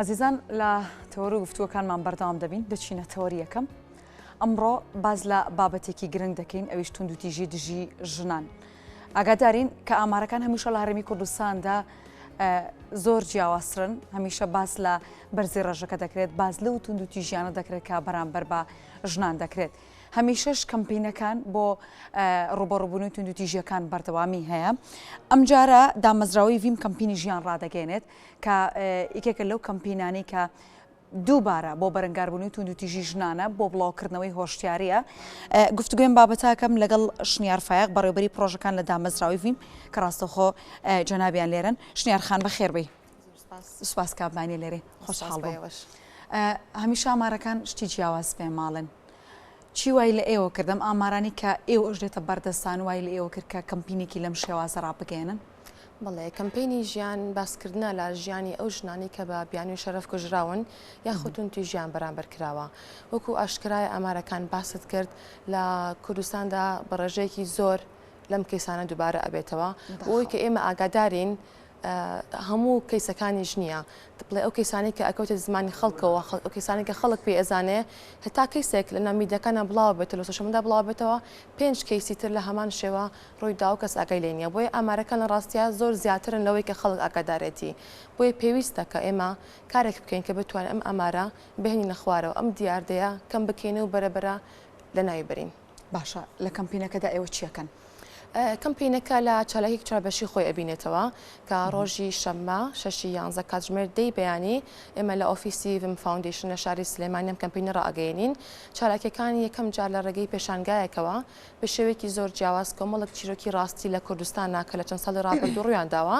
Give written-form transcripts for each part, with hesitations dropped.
ئازیزان لە تەوەر و گفتوگۆکانمان بەردەوام دەبین، دەچینە تەوەری یەکەم. ئەمڕۆ باس لە بابەتێکی گرنگ دەکەین ئەویش توندوتیژی دژی ژنان. ئاگادارین کە ئامارەکان هەمیشە لە هەرێمی کوردستاندا زۆر جیاوازترن، هەمیشە باس لە بەرزی ڕێژەکە دەکرێت، باس لەو توندوتیژیانە دەکرێت کە بەرامبەر بە ژنان دەکرێت. هەمیشەش کەمپینەکان بۆ ڕووبەڕووبوونەوەی توندوتیژییەکان بەردەوامی هەیە. ئەمجارە دامەزراوەی ڤیم کەمپینی ژیان ڕادەگەیەنێت کە یەکێکە لەو کەمپینانەی کە دووبارە بۆ بەرەنگاربوونەوەی توندوتیژی ژنانە بۆ بڵاوکردنەوەی هۆشیارییە. گفتوگۆی ئەم بابەتەکەم لەگەڵ شنیار فایەق بەڕێوبەری پڕۆژەکان لە دامەزراوەی ڤیم کە ڕاستەوخۆ جەنابیان لێرەن. شنیار خان بەخێربێی. سوپاس کاک بانی لێرەی خۆشحاڵ بووم. هەمیشە ئامارەکان شتی جیاواز پێماڵن. چی وای لە ئێوە کرد ئەم ئامارانی کە ئێوەش دێتە بەردەستان وای لە ئێوە کرد کە کەمپینێکی لەم شێوازە ڕابگەیەنن؟ بەڵێ، کەمپەینی ژیان باسکردنە لە ژیانی ئەو ژنانەی کە بە بیانووی شەرەف کوژراون یاخود توندوتیژیان بەرامبەر کراوە. وەکو ئاشکرایە ئامارەکان باست کرد لە کوردستاندا بە ڕێژەیەکی زۆر لەم کەیسانە دووبارە ئەبێتەوە. بۆ ئەوەی کە ئێمە ئاگادارین هەموو کەیسەکانیش نییە بڵێ ئەو کەیسانەی کە ئەکەوتە زمانی خەڵکەوە ئەو کەیسانەی کە خەڵک پێی ئەزانێ هەتا کەیسێک لە ناو میدیاکانە بڵاو بێتەوە لە سۆشیال میدیا بڵاو بێتەوە پێنج کەیسی تر لە هەمان شێوە ڕووی داوە کەس ئاگای لێ نییە بۆیە ئامارەکان لە ڕاستیا زۆر زیاترن لەوەی کە خەڵک ئاگادارێتی بۆیە پێویستە کە ئێمە کارێک بکەین کە بتوانین ئەم ئامارە بهێنینە خوارەوە ئەم دیاردەیە کەم بکەین و بەرە بەرە لەناوی بەرین. باشە لە کەمپینەکەدا ئێوە چی ئەکەن؟ کەمپینەکە لە چالاکیەکی چواربەشی خۆی ئەبینێتەوە کە ڕۆژی شەممە شەشی یانزە کاتژمێر دەی بەیانی ئێمە لە ئۆفیسی ڤم فاوندەیشن لە شاری سلێمانی ئەم کەمپینە ڕائەگەیەنین. چالاکیەکان یەکەم جار لە ڕێگەی پێشانگایەکەوە بە شێوەیەکی زۆر جیاواز کۆمەڵێک چیرۆکی ڕاستی لە کوردستانا کە لە چەند ساڵی ڕابردوو ڕوویان داوە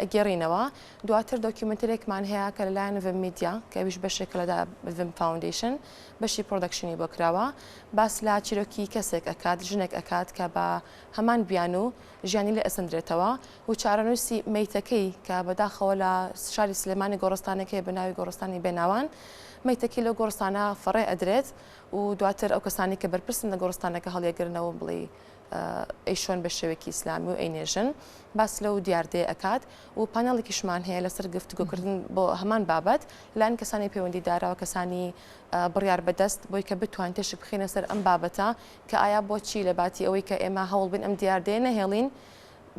ئەگێڕینەوە. دواتر دۆکیومێنتەرێکمان هەیە کە لەلایەن ڤم میدیا کە ئەویش بەشێکە لە ڤم فاوندەیشن بەشی production ی بۆ کراوە باس لە چیرۆکی کەسێک ئەکات، ژنێک ئەکات کە بە هەمان بیانوو ژیانی لێ ئەسەندرێتەوە و چارەنووسی مەیتەکەی کە بەداخەوە لە شاری سلێمانی گۆڕستانێک هەیە بە ناوی گۆڕستانی بێناوان مەیتەکەی لەو گۆڕستانە فڕێ ئەدرێت و دواتر ئەو کەسانی کە بەرپرسن لە گۆڕستانەکە هەڵیەگرنەوە بڵێی ئەیشۆن بە شێوەیەکی ئیسلامی و ئەینێژن باس لەو دیاردەیە ئەکات و پانێڵێکیشمان هەیە لەسەر گفتوگۆکردن بۆ هەمان بابەت لەلایەن کەسانی پەیوەندیدارەوە کەسانی بڕیار بەدەست بۆی کە بتوانین تیشک بخەینە سەر ئەم بابەتە کە ئایا بۆچی لە باتی ئەوەی کە ئێمە هەوڵ بین ئەم دیاردەیە نەهێڵین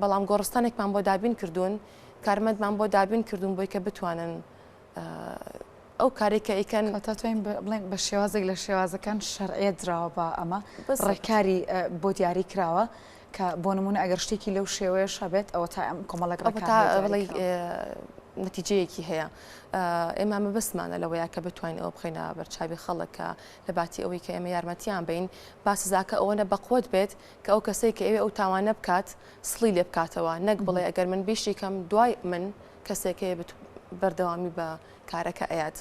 بەڵام گۆڕستانێکمان بۆ دابین کردوون کارمەندمان بۆ دابین کردوون بۆی کە بتوانن ئەو کارەی کە ئەیکەن. کەواتە توانین بڵێین بە شێوازێک لە شێوازەکان شەرعیەت دراوە بە ئەمە، ڕێکاری بۆ دیاری کراوە کە بۆ نموونە ئەگەر شتێکی لەو شێوەیەش هەبێت ئەوە تا ئەم کۆمەڵێک ڕێکار هەیە دیاری کراوە. نەتیجەیەکی هەیە. ئێمە مەبەستمانە لەوەیە کە بتوانین ئەوە بخەینە بەرچاوی خەڵک کە لە باتی ئەوەی کە ئێمە یارمەتیان بەین با سزاکە ئەوەنە بەقوەت بێت کە ئەو کەسەی کە ئەوێ ئەو تاوانە بکات سڵی لێ بکاتەوە نەک بڵێ ئەگەر من بیشیکەم دوای من کەسێک هەیە بەردەوامی بە کارەکە ئەیات.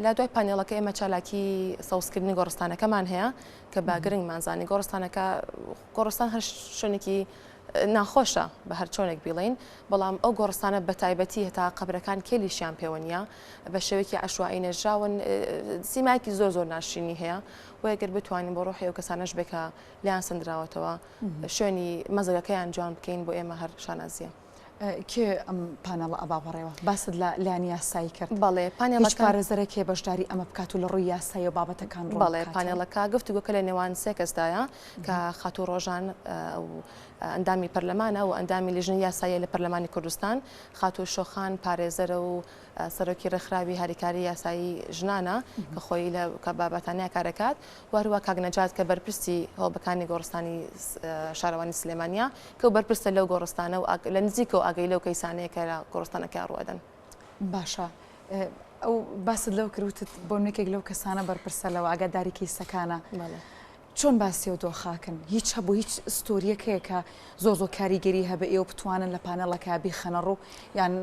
لە دوای پانێڵەکە ئێمە چالاکی سەوزکردنی گۆڕستانەکەمان هەیە کە بە گرنگمان زانی گۆڕستانەکە گۆڕستان هەر شوێنێکی ناخۆشە بە هەر چۆنێک بیڵێین بەڵام ئەو گۆڕستانە بە تایبەتی هەتا قەبرەکان کێلیشیان پێوە نییە بە شێوەیەکی عەشوایی نێژراون سیمایەکی زۆر زۆر ناشرینی هەیە بۆیە گەر بتوانین بۆ ڕۆحی ئەو کەسانەش بێ کە لێیان سەندراوەتەوە شوێنی مەزەگەکەیان جوان بکەین بۆ ئێمە هەر شانازیە. کێ ئەم پانێڵە ئەبا بەڕێوە؟ باست لە لایەنی یاسایی کرد. بەڵێ پانێڵەکە. هیچ پارێزەرێک هەیە بەشداری ئەمە بکات و لە ڕووی یاساییەوە بابەتەکان ڕوون بەڵێ پانێڵەکە گفتوگۆکە لە نێوان سێ کەسدایە کە خاتوو ڕۆژان ئەندامی پەرلەمانە و ئەندامی لیژنەی یاساییە لە پەرلەمانی کوردستان، خاتوو شۆخان پارێزەرە و سەرۆکی ڕێکخراوی هاریکاری یاسایی ژنانە کە خۆی لە کە بابەتانە کارەکات و هەروە کاک نەجات کە بەرپرسی هۆبەکانی گۆڕستانی شارەوانی سلێمانیە کە ئەو بەرپرسە لەو گۆڕستانە و لە نزیکەوە ئاگای لەو کەیسانەیە کە لە گۆڕستانەکە ڕوئەدەن. باشە ئەو باست لەو کرد وتت بۆ یەکێک لەو کەسانە بەرپرسە لەوە ئاگاداری کەیسەکانە چۆن باسی ئەو دۆخاکەن هیچ هەبوو هیچ ستۆریەک هەیە کە زۆر زۆر کاریگەری هەبێ ئێوە بتوانن لە پانێڵەکە بیخەنە ڕوو یان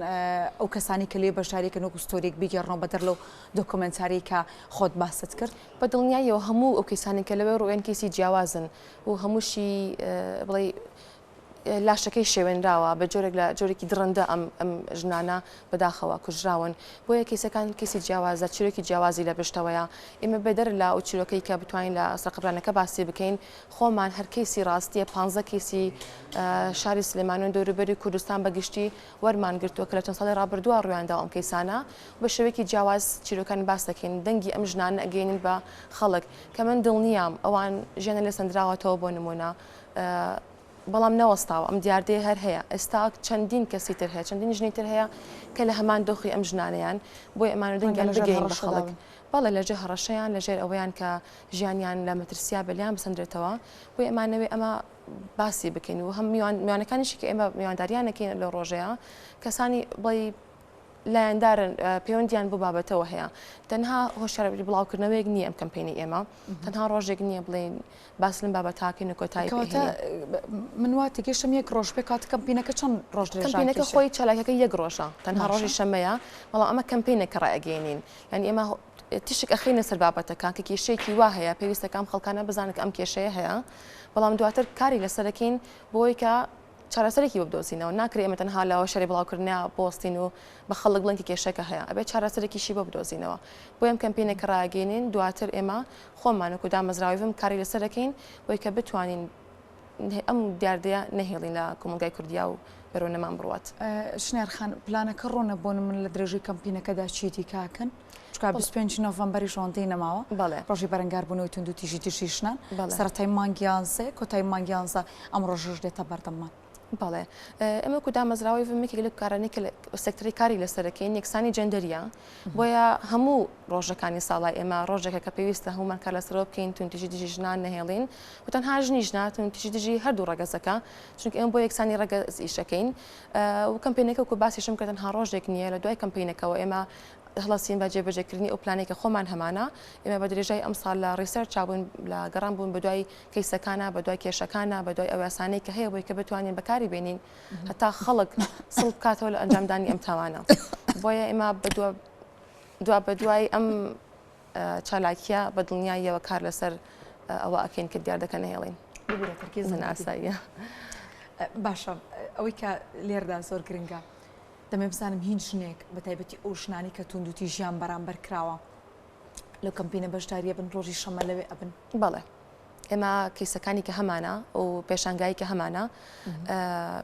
ئەو کەسانی کە لێ بەشداریکەن وەکو ستۆریەک بیگێڕنەوە بەدەر لەو دۆکۆمێنتاری کە خۆت باست کرد؟ بە دڵنیاییەوە هەموو ئەو کەیسانەی کە لەوێ ڕووئەن کەیسی جیاوازن و هەمووشی بڵێی. لاشەکەی شێوێنراوە بە جۆرێک لە جۆرێکی دڕندە ئەم ئەم ژنانە بەداخەوە کوژراون بۆیە کەیسەکان کەیسی جیاوازە چیرۆکی جیاوازی لە پشتەوەیە ئێمە بەدەر لە ئەو چیرۆکەی کە بتوانین لە سەرقەبرانەکە باسی بکەین خۆمان هەر کەیسی ڕاستیە پانزە کەیسی شاری سلێمانی و دەوروبەری کوردستان بە گشتی وەرمان گرتووە کە لە چەند ساڵی ڕابردووە ڕوویانداوە ئەم کەیسانە بە شێوەیەکی جیاواز چیرۆکان باس دەکەین دەنگی ئەم ژنانە ئەگەینین بە خەڵک کە من دڵنیام ئەوان ژیانە لێ سەندراوەتەوە بۆ نمونە بەڵام نەوەستاوە ئەم دیاردەیە هەر هەیە ئێستا چەندین کەسی تر هەیە چەندین ژنی تر هەیە کە لە هەمان دۆخی ئەم ژنانەیان بۆیە ئەمانە دەنگیان بگەین بە خەڵک بەڵێ لەژێر هەڕەشەیان لەژێر ئەوەیان کە ژیانیان لە مەترسیا بێ لێیان بسەندرێتەوە بۆیە ئەمانەوێ ئەمە باسی بکەین و هەم میوان میوانەکانیشی کە ئێمە میوانداریان ئەکەین لەو ڕۆژەیە کەسانی بڵێی لایەندارن پەیوەندیان بۆ بابەتەوە هەیە تەنها هۆشیاری بڵاوکردنەوەیەک نییە ئەم کەمپینی ئێمە تەنها ڕۆژێک نییە بڵێین باس لەم بابەتاکەین و کۆتایی کەواتە من وا تێگەیشتم یەک ڕۆژ پێک هات کەمپینەکە چەند ڕۆژ درێژە کەمپینەکە خۆی چالاکیەکە یەک ڕۆژە تەنها ڕۆژی شەمەیە بەڵام ئەمە کەمپینێک کە ڕایئەگەیەنین یعنی ئێمە تیشک ئەخەینە سەر بابەتەکان کە کێشەیەکی وا هەیە پێویستە کە ئەم خەڵکانە بزانن کە ئەم کێشەیە هەیە بەڵام دواتر کاری لەسەرەکەین بۆی کە چارەسەرێکی بۆ بدۆزینەوە، ناکرێ ئێمە تەنها لە شەری بڵاوکردنە بوەستین و بە خەڵک بڵێین کە کێشەکە هەیە، ئەبێت چارەسەرێکیشی بۆ بدۆزینەوە. بۆیە ئەم کەمپینە کە ڕایەگەینین، دواتر ئێمە خۆمان وەکو دامەزراوەی ڤم کاری لەسەر دەکەین بۆی کە بتوانین ئەم دیاردەیە نەهێڵین لە کۆمەڵگای کوردیا و بەرەو نەمان بڕوات. شنیار خان، پلانەکە ڕوونە بۆ نمونە لە درێژەی کەمپینەکەدا چی دیکە ئەکەن؟ چونکە 25 نۆڤەمبەریش ئەوەندەی نەماوە، ڕۆژی بەرەنگاربوونەوەی توندوتیژی دژی ژنان، سەرەتای مانگی یانزەیە، کۆتایی مانگی یانزە ئەم ڕۆژەش دێتە بەردەممان. بەڵێ، ئێمە وەکو دامەزراوەی ڤم یەکێک لەو کارانەی کە لە سێکتەری کاری لەسەر دەکەین یەکسانی جێندەرییە، بۆیە هەموو ڕۆژەکانی ساڵای ئێمە ڕۆژێکە کە پێویستە هەموومان کار لەسەرەوە بکەین توندوتیژی دژی ژنان نەهێڵین و تەنها ژنیش نا توندوتیژی دژی هەردوو ڕەگەزەکە، چونکە ئێمە بۆ یەکسانی ڕەگەز ئیش دەکەین و کەمپەینەکە وەکو باسیشم کرد تەنها ڕۆژێک نییە، لە دوای کەمپەینەکەوە ئێمە هەڵەسین بە جێبەجێکردنی ئەو پلانەی کە خۆمان هەمانە، ئێمە بە درێژای ئەمساڵ لە research ا بووین، لە گەڕان بووین بە دوای کەیسەکانا، بە دوای کێشەکانا، بە دوای ئەو یاسانەی کە هەیە بۆی کە بتوانین بەکاری بێنین هەتا خەڵک سڵ بکاتەوە لە ئەنجامدانی ئەم تاوانە. بۆیە ئێمە بە دوا بە دوای ئەم چالاکیە بە دڵنیاییەوە کار لەسەر ئەوە ئەکەین کە دیاردەکە نەهێڵین. ببورە تەرکیزم ئاساییە. باشە ئەوەی کە لێردا زۆر گرنگە دەمەوێت بزانم هیچ ژنێک بە تایبەتی ئەو ژنانەی کە توندوتیژیان بەرامبەر کراوە لەو کەمپینە بەشداریە بن ڕۆژی شەمە لەوێ ئەبن؟ بەڵێ ئێمە کەیسەکانی کە هەمانە و پێشانگایی کە هەمانە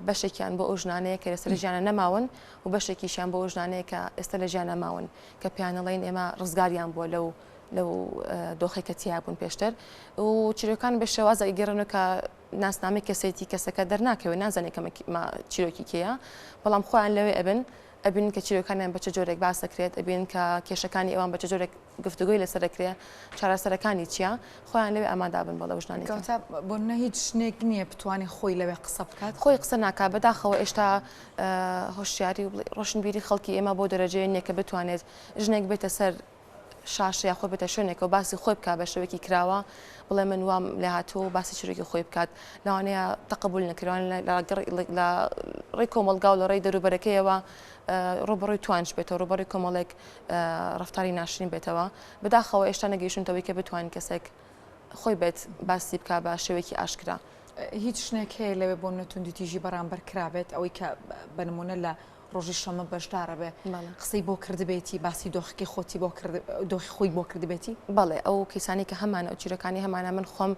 بەشێکیان بۆ ئەو ژنانەیە کە لەسەر ژیانە نەماون و بەشێکیشیان بۆ ئەو ژنانەیە کە ئێستا لە ژیانە ماون کە پیانەڵین ئێمە ڕزگاریان بووە لەو لەو دۆخێک کە تیا بوون پێشتر و چیرۆکان بە شێوازە ئەگەڕن کە ناسنامەی کەسێتی کەسەکە دەرناکەوێت نازانێت کە چیرۆکی کێیە بەڵام خۆیان لەوێ ئەبن ئەبین کە چیرۆکانیان بە چ جۆرێک باس دەکرێت ئەبین کە کێشەکانی ئەوان بە چ جۆرێک گفتوگۆی لەسەر دەکرێت چارەسەرەکانی چییە خۆیان لەوێ ئامادابن بەڵێ ژنانی کەواتە بۆ نە هیچ ژنێک نییە بتوانێت خۆی لەوێ قسە بکات خۆی قسە ناکات بەداخەوە ئێشتا هۆشیاری و ڕۆشنبیری خەڵکی ئێمە بۆ دەرەجەیە نییە کە بتوانێت ژنێک بێتە سەر شاشە یاخۆ بێتە شوێنێکەوە باسی خۆی بکات بە شێوەیەکی کراوە بڵێ من وام لێهاتووە و باسی چیرۆکی خۆی بکات لەوانەیە تەقبول نەکرێت لە ڕێی کۆمەڵگا و لە ڕێی دەروبەرەکەیەوە ڕووبەڕووی توانج بێتەوە ڕووبەڕووی کۆمەڵێک ڕەفتاری ناشرین بێتەوە بەداخەوە ئێشتا نەگەیشتونەتەوەی کە بتوانین کەسێک خۆی بێت باسی بکا بە شێوەیەکی ئاشکرا. هیچ ژنێک هەیە لەوێ بۆ نمونە توندوتیژی بەرامبەر کرابێت ئەوەی کە بە نمونە لە ڕۆژی شەممە بەشدارە بێ قسەی بۆ کردبێتی باسی دۆخەکەی خۆتی بۆ کرد دۆخی خۆی بۆ کردبێتی؟ بەڵێ ئەو کەیسانەی کە هەمانە ئەو چیرۆکانەی هەمانە من خۆم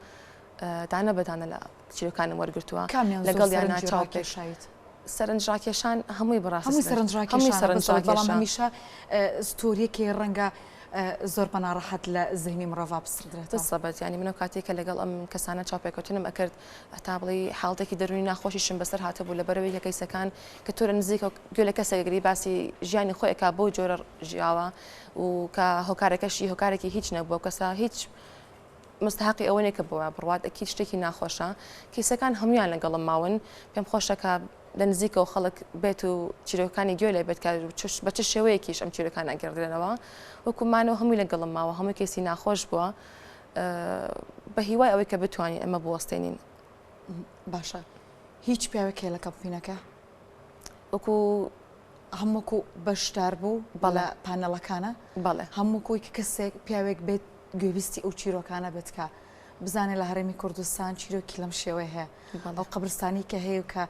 دانە بە دانە لە چیرۆکانم وەرگرتووە کامیان زۆر لەگەڵیانا سەرنجی چاوپێک ڕاکێشایت؟ سەرنجڕاکێشان هەمووی بەڕاستی هەمووی سەرنج هەمووی سەرنجڕاکێشانە بەزەوت بەڵام سەرنجڕاکێشە. هەمیشە ستۆریەکەی ڕەنگە زۆر بە ناڕەحەت لە زهنی مرۆڤا بسڕدرێتەوە. بالضبط یانی من ئەو کاتەی کە لەگەڵ ئەم کەسانە چاوپێکەوتنم ئەکرد هەتا بڵێی حاڵەتێکی دەروونی ناخۆشیشم بەسەر هاتبوو لەبەرئەوەی کە کەیسەکان کە تۆ لە نزیکەوە گوێ لە کەسێک ئەگری باسی ژیانی خۆی ئەکا بەو جۆرە ژیاوە و کە هۆکارەکەشی هۆکارێکی هیچ نەبووە کەسە هیچ مستحقی ئەوە نیە کە بۆ بڕوات ئەکید شتێکی ناخۆشە کەیسەکان هەمویان لەگەڵم ماون پێم خۆشە کە لە نزیکەوە خەڵک بێت و چیرۆکانی گوێ لێ بێت کە بە چ شێوەیەکیش ئەم چیرۆکانە ئەگەڕدرێنەوە وەکو مانەوە هەمووی لەگەڵم ماوە هەمووی کەیسی ناخۆش بووە بە هیوای ئەوەی کە بتوانین ئەمە بوەستێنین. باشە هیچ پیاوێک هەیە لە کەمپینەکە؟ وەکو هەم وەکو بەشدار بوو بەڵێ لە پانێڵەکانە بەڵێ هەم وەکو کە کەسێک پیاوێک بێت گوێبیستی ئەو چیرۆکانە بێت کە. بزانێ لە هەرێمی کوردستان چیرۆکی لەم شێوەیە هەیە. ئەو قەبرستانی کە هەیە و کە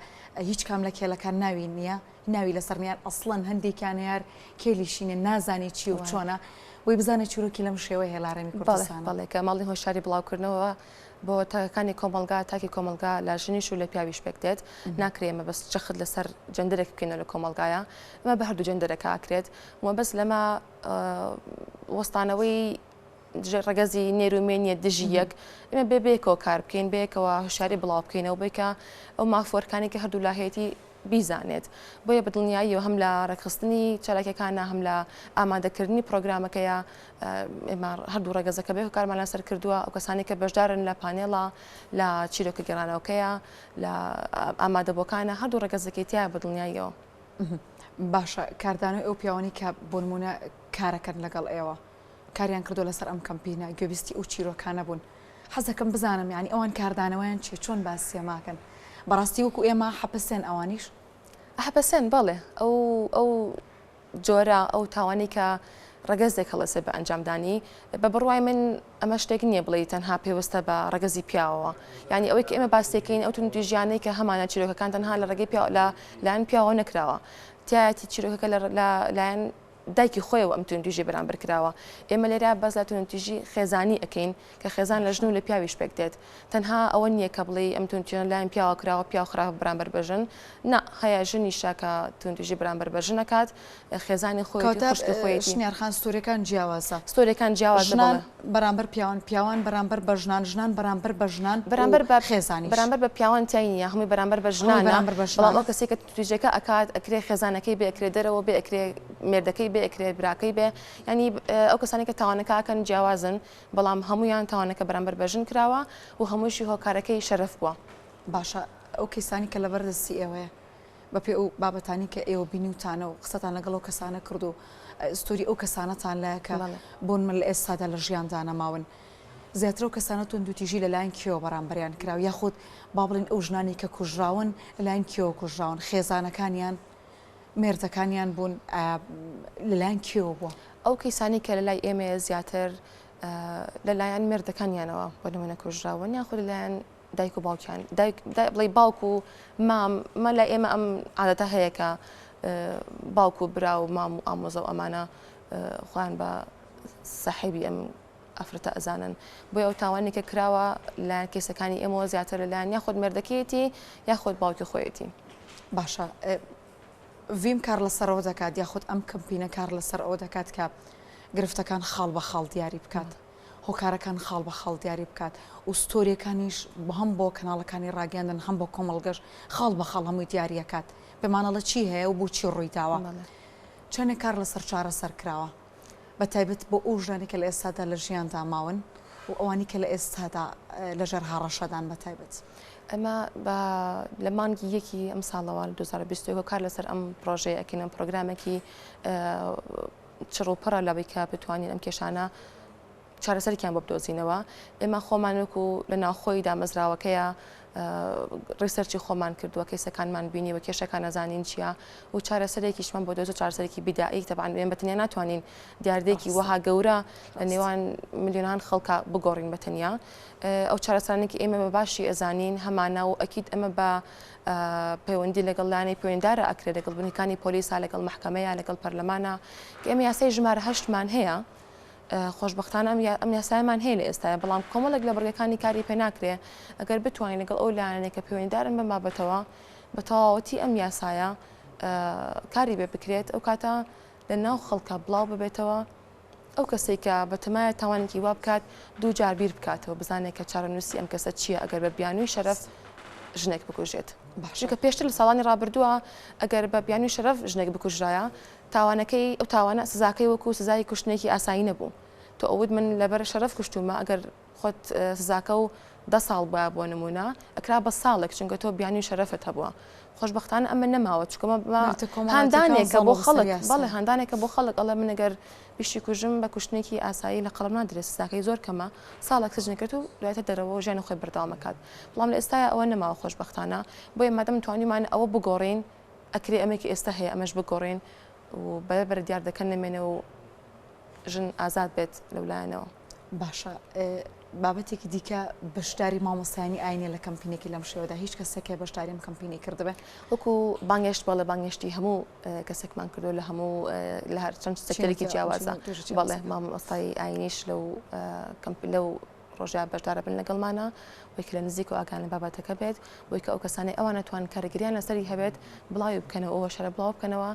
هیچ کام لە کێلەکان ناوی نییە، ناوی لەسەر نییە، ئەسڵەن هەندێکیان هەیە کێلیشی نییە، نازانی چی و چۆنە، بۆی بزانێ چیرۆکی لەم شێوەیە هەیە لە هەرێمی کوردستان. بەڵێ، کە ماڵی هۆشیاری بڵاوکردنەوە بۆ تاکەکانی کۆمەڵگا، تاکی کۆمەڵگا لە ژنیش و لە پیاویش پێک دێت، ناکرێ ئێمە بەس جەخت لەسەر جەندەرێک بکەینەوە لە کۆمەڵگایە، ئەمە بە هەردوو جەندەرەکە ئەکرێت و بەس لەمە وەستانەوەی ڕەگەزی نێر و مێ نییە دژی یەک، ئێمە بێ بەیەکەوە کار بکەین، بەیەکەوە هۆشیاری بڵاو بکەینەوە بۆی کە ئەو ماف و ئەرکانەی کە هەردوولا هەیەتی بیزانێت. بۆیە بە دڵنیاییەوە هەم لە ڕێکخستنی چالاکیەکانە هەم لە ئامادەکردنی پرۆگرامەکەیە ئێمە هەردوو ڕەگەزەکە بێ کارمان لەسەر کردووە ئەو کەسانی کە بەشدارن لە پانێڵە لە چیرۆکە گێڕانەوەکەیە لە ئامادەبووەکانە هەردوو ڕەگەزەکەی تایە بە دڵنیاییەوە. باشە کاردانەوەی ئەو پیاوانەی کە بۆ نموونە کارەکەن لەگەڵ ئێوە کاریان کردووە لەسەر ئەم کەمپینە گوێبیستی ئەو چیرۆکانە بوون حەزەکەم بزانم یانی ئەوان کاردانەوەیان چیە چۆن باسی ئەمەکەن بەڕاستی وەکو ئێمە حەپەسێن ئەوانیش؟ حەپەسێن بەڵێ ئەو ئەو جۆرە ئەو تاوانەی کە ڕەگەزێک هەڵەسێ بە ئەنجامدانی بە بڕوای من ئەمە شتێک نییە بڵێی تەنها پێوەستە بە ڕەگەزی پیاوەوە یعنی ئەوەی کە ئێمە باسێکین ئەو توندوتیژیانەی کە هەمانە چیرۆکەکان تەنها لە ڕێگەی پیاو لە لایەن پیاوەوە نەکراوە تایەتی چیرۆکەکە لە لایەن دایکی خۆیەوە ئەم توندوتیژی بەرامبەر کراوە ئێمە لێرە باس لە توندوتیژی خێزانی ئەکەین کە خێزان لە ژن و لە پیاویش پێک دێت تەنها ئەوە نییە کە بڵێی ئەم توندوتیژە لایەن پیاوە کراوە پیاو خراپە بەرامبەر بە ژن نا هەیە ژنیشە کە توندوتیژی بەرامبەر بە ژن ئەکات خێزانی خۆیەتی کەواتە خوشکی خۆیەتی. شنیار خان ستۆریەکان جیاوازە. ستۆریەکان جیاوازە ژنان بەڵێ. بەرامبەر پیاوان، پیاوان بەرامبەر بە ژنان، ژنان بەرامبەر بە ژنان و بەرامبەر بە خێزانیش. بەرامبەر بە پیاوان تیای نییە هەمووی بەرامبەر بە هەمووی ژنانە بەرامبەر بە بەڵام ژنانە. ئەو کەسەی کە توندوتیژیەکە ئەکات ئەکرێ خێزانەکەی بێ ئەکرێ دەرەوە بێ ئەکرێ مێردەکەی بێ ئەکرێ براکەی بێ یانی ئەو کەسانەی کە تاوانەکە ئەکەن جیاوازن بەڵام هەموویان تاوانەکە بەرامبەر بە ژن کراوە و هەمووشی هۆکارەکەی شەرەف بووە. باشە ئەو کەیسانەی کە لەبەر دەستی ئێوەیە بە پێی ئەو بابەتانەی کە ئێوە بینیوتانە و قسەتان لەگەڵ ئەو کەسانە کرد و ستۆری ئەو کەسانەتان لایە کە بۆن من لە ئێستادا لە ژیاندا نەماون زیاتر ئەو کەسانە توندوتیژی لەلایەن کێوە بەرامبەریان کراوە یاخود با بڵێین ئەو ژنانەی کە کوژراون لەلایەن کێوە کوژراون خێزانەکانیان مێردەکانیان بوون ئایا لەلایەن کێوە بووە؟ ئەو کەیسانەی کە لەلای ئێمەیە زیاتر لەلایەن مێردەکانیانەوە بۆ نمونە کوژراون یاخود لەلایەن دایک و باوکیان دایک بڵێ باوک و مام مە لای ئێمە ئەم عادەتە هەیە کە باوک و برا و مام و ئامۆزە و ئەمانە خۆیان بە سەحیبی ئەم ئافرەتە ئەزانن بۆیە ئەو تاوانەی کە کراوە لەلایەن کەیسەکانی ئێمەوە زیاتر لەلایەن یاخود مێردەکەیەتی یاخود باوکی خۆیەتی. باشە ڤیم کار لەسەر ئەوە دەکات یاخود ئەم کەمپینە کار لەسەر ئەوە دەکات کە گرفتەکان خاڵ بە خاڵ دیاری بکات هۆکارەکان خاڵ بە خاڵ دیاری بکات و ستۆریەکانیش هەم بۆ کەناڵەکانی ڕاگەیاندن هەم بۆ کۆمەڵگەش خاڵ بە خاڵ هەمووی دیاریەکات پێمانەڵە چی هەیە و بۆچی ڕووی داوە چەندێک کار لەسەر چارەسەر کراوە بە تایبەت بۆ ئەو ژنانەی کە لە ئێستادا لە ژیاندا ماون و ئەوانەی کە لە ئێستادا لەژێر هەڕەشەدان بە تایبەت. ئێمە بە لە مانگی یەکی ئەم ساڵەوە لە 2021 کار لەسەر ئەم پرۆژەیە ئەکەین ئەم پرۆگرامێکی چڕ و پڕە لەوەی کە بتوانین ئەم کێشانە چارەسەرێکیان بۆ بدۆزینەوە ئێمە خۆمان وەکو لە ناوخۆی دامەزراوەکەیە research ی خۆمان کردووە کەیسەکانمان بینیوە کێشەکان ئەزانین چییە و چارەسەرێکیشمان بۆ دۆزە چارەسەرێکی بیدائی تەبعەن ئێمە بە تەنیا ناتوانین دیاردەیەکی وەها گەورە لە نێوان ملیۆنان خەڵکا بگۆڕین بە تەنیا ئەو چارەسەرانێکی ئێمە بە باشی ئەزانین هەمانە و ئەکید ئەمە بە پەیوەندی لەگەڵ لایەنەی پەیوەندیدارە ئەکرێت لەگەڵ بنکانی پۆلیسا لەگەڵ مەحکەمەیە لەگەڵ پەرلەمانە کە ئێمە یاسای ژمارە هەشتمان هەیە خۆشبەختانە ئەم یاسایەمان هەیە لە ئێستایا، بەڵام کۆمەڵێک لە بڕگەکانی کاری پێ ناکرێ، ئەگەر بتوانین لەگەڵ ئەو لایەنانەی کە پەیوەندیدارن بەم بابەتەوە بە تەواوەتی ئەم یاسایە کاری پێ بکرێت، ئەو کاتە لە ناو خەڵکا بڵاو ببێتەوە، ئەو کەسەی کە بەتەمایە تاوانێکی وا بکات دووجار بیر بکاتەوە بزانێت کە چارەنووسی ئەم کەسە چییە ئەگەر بە بیانووی شەرەف ژنێک بکوژێت. چونکە پێشتر لە ساڵانی ڕابردووە ئەگەر بە بیانووی شەرەف ژنێک بکوژرایە تاوانەکەی ئەو تاوانە سزاکەی وەکو سزای کوشتنێکی ئاسایی نەبوو تۆ ئەوت من لەبەر شەرەف کوشتومە ئەگەر خۆت سزاکە و دە ساڵ بوایە بۆ نمونە ئەکرا بە ساڵێک چونکە تۆ بیانوی شەرەفت هەبووە خۆشبەختانە ئەمە نەماوە چونکە هاندانێکە بۆ خەڵک بەڵێ هاندانێکە بۆ خەڵک ئەڵێ من ئەگەر بیشی کوژم بە کوشتنێکی ئاسایی لە قەڵەم نادرێت سزاکەی زۆر کەمە ساڵێک سجنەکرێت و دوایتە دەرەوە و ژیانی خۆی بەردەوام ئەکات بەڵام لە ئێستایا ئەوە نەماوە خۆشبەختانە بۆیە مادەم توانیمان ئەوە بگۆڕین ئەکرێ ئەمەی کە ئێستا هەیە ئەمەش بگۆڕین و بەرە بەرە دیاردەکە نەمێنێ و ژن ئازاد بێت لەو لایەنەوە. باشە. بابەتێکی دیکە بەشداری مامۆستایانی ئاینیە لە کەمپینێکی لەم شێوەدا هیچ کەسێک هەیە بەشداری ئەم کەمپینەی کردبێ؟ وەکو بانگێشت بەڵێ بانگێشتی هەموو کەسێکمان کردو لە هەموو لە هەر چەند سەکتەرێکی جیاوازە بەڵێ مامۆستای ئاینیش لەو کەمپ لەو ڕۆژە بەشدارە بن لەگەڵمانە بۆی کە لە نزیک و ئاگان لە بابەتەکە بێت بۆی کە ئەو کەسانەی ئەوان ئەتوان کاریگەریان لەسەری هەبێت بڵاوی بکەنەوە ئەو وەشەرە بڵاو بکەنەوە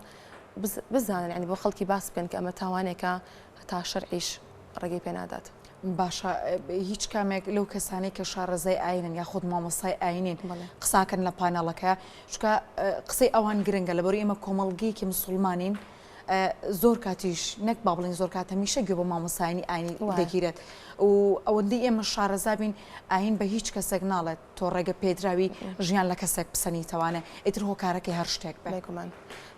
بزانن یعنی بۆ خەڵکی باس بکەن کە ئەمە تاوانێکە هەتا شەرعیش ڕێگەی پێ نادات. باشە هیچ کامێک لەو کەسانەی کە شارەزای ئاینن یاخود مامۆستای ئاینین قساکەن لە پانێڵەکە چونکە قسەی ئەوان گرنگە لەبەر ئێمە کۆمەڵگەیەکی مسوڵمانین زۆر کاتیش نەک با بڵێن زۆر کات هەمیشە گوێ بۆ مامۆستایانی ئاینی دەگیرێت و ئەوەندەی ئێمە شارەزا بین ئاین بە هیچ کەسێک ناڵێت تۆ ڕێگە پێدراوی ژیان لە کەسێک بسەنیتەوانێ ئیتر هۆکارەکەی هەر شتێک بێ. بێگومان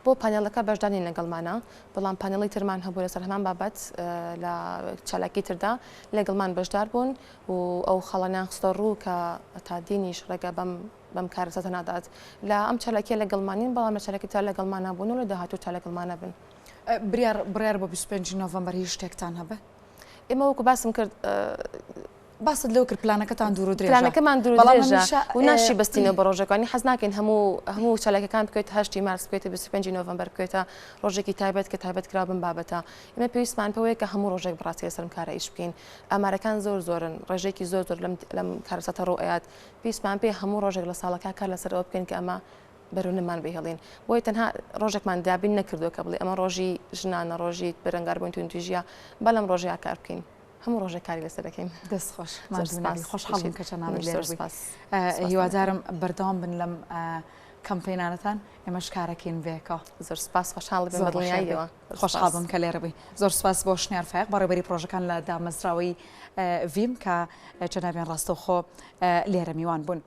بۆ پانێڵەکە بەشدار نین لەگەڵمانا بەڵام پانێڵی ترمان هەبوو لەسەر هەمان بابەت لە چالاکی تردا لەگەڵمان بەشدار بوون و ئەو خاڵانەیان خستە ڕوو کە تا دینیش ڕێگە بەم بەم کارەساتە نادات. لە ئەم چالاکیە لەگەڵمان نین، بەڵام لە چالاکی ترا لەگەڵمانا بوون و لە داهاتوو تا لەگەڵمانا بن. بریار بڕیار بۆ 25 نۆڤەمبەر هیچ شتێکتان هەبێ؟ ئێمە وەکو باسم کرد باست لەوە کرد پلانەکەتان دوور و درێژە. پلانەکەمان دوور و درێژە و ناشی بەستینەوە بە ڕۆژەکانی حەز ناکەین هەموو هەموو چالاکەکان بکەوێتە هەشتی مارس بکەوێتە 25 نۆڤەمبەر بکەوێتە ڕۆژێکی تایبەت کە تایبەت کراوە بەم بابەتە ئێمە پێویستمان پێوەیە کە هەموو ڕۆژێک بەڕاستی لەسەر ئەم کارە ئیش بکەین ئامارەکان زۆر زۆرن ڕێژەیەکی زۆر زۆر لەم لەم کارەساتە ڕوو ئەیات پێویستمان پێیە هەموو ڕۆژێک لە ساڵەکە کار لەسەر ئەوە بکەین کە ئەمە بەرەو نەمان بهێڵین. بۆیە تەنها ڕۆژێکمان دابین نەکردووە کە بڵێ ئەمە ڕۆژی ژنانە، ڕۆژی بەرەنگاربوونی توندوتیژییە، با لەم ڕۆژەیا کار بکەین. هەموو ڕۆژێک کاری لەسەر دەکەین. دەست خۆش. ماندوو نەبی. خۆشحاڵ بووم کە جەنابت لێرە بووی. هیوادارم بەردەوام بن لەم کەمپەینانەتان، ئێمەش کارەکەین بەیەکەوە. زۆر سوپاس، خۆشحاڵ دەبین بە دڵنیاییەوە. خۆشحاڵ بووم کە لێرە بووی. زۆر سوپاس بۆ شنیار فایەق، بەڕێوەبەری پڕۆژەکان لە دامەزراوەی ڤیم کە جەنابیان ڕاستەوخۆ لێرە میوان بوون.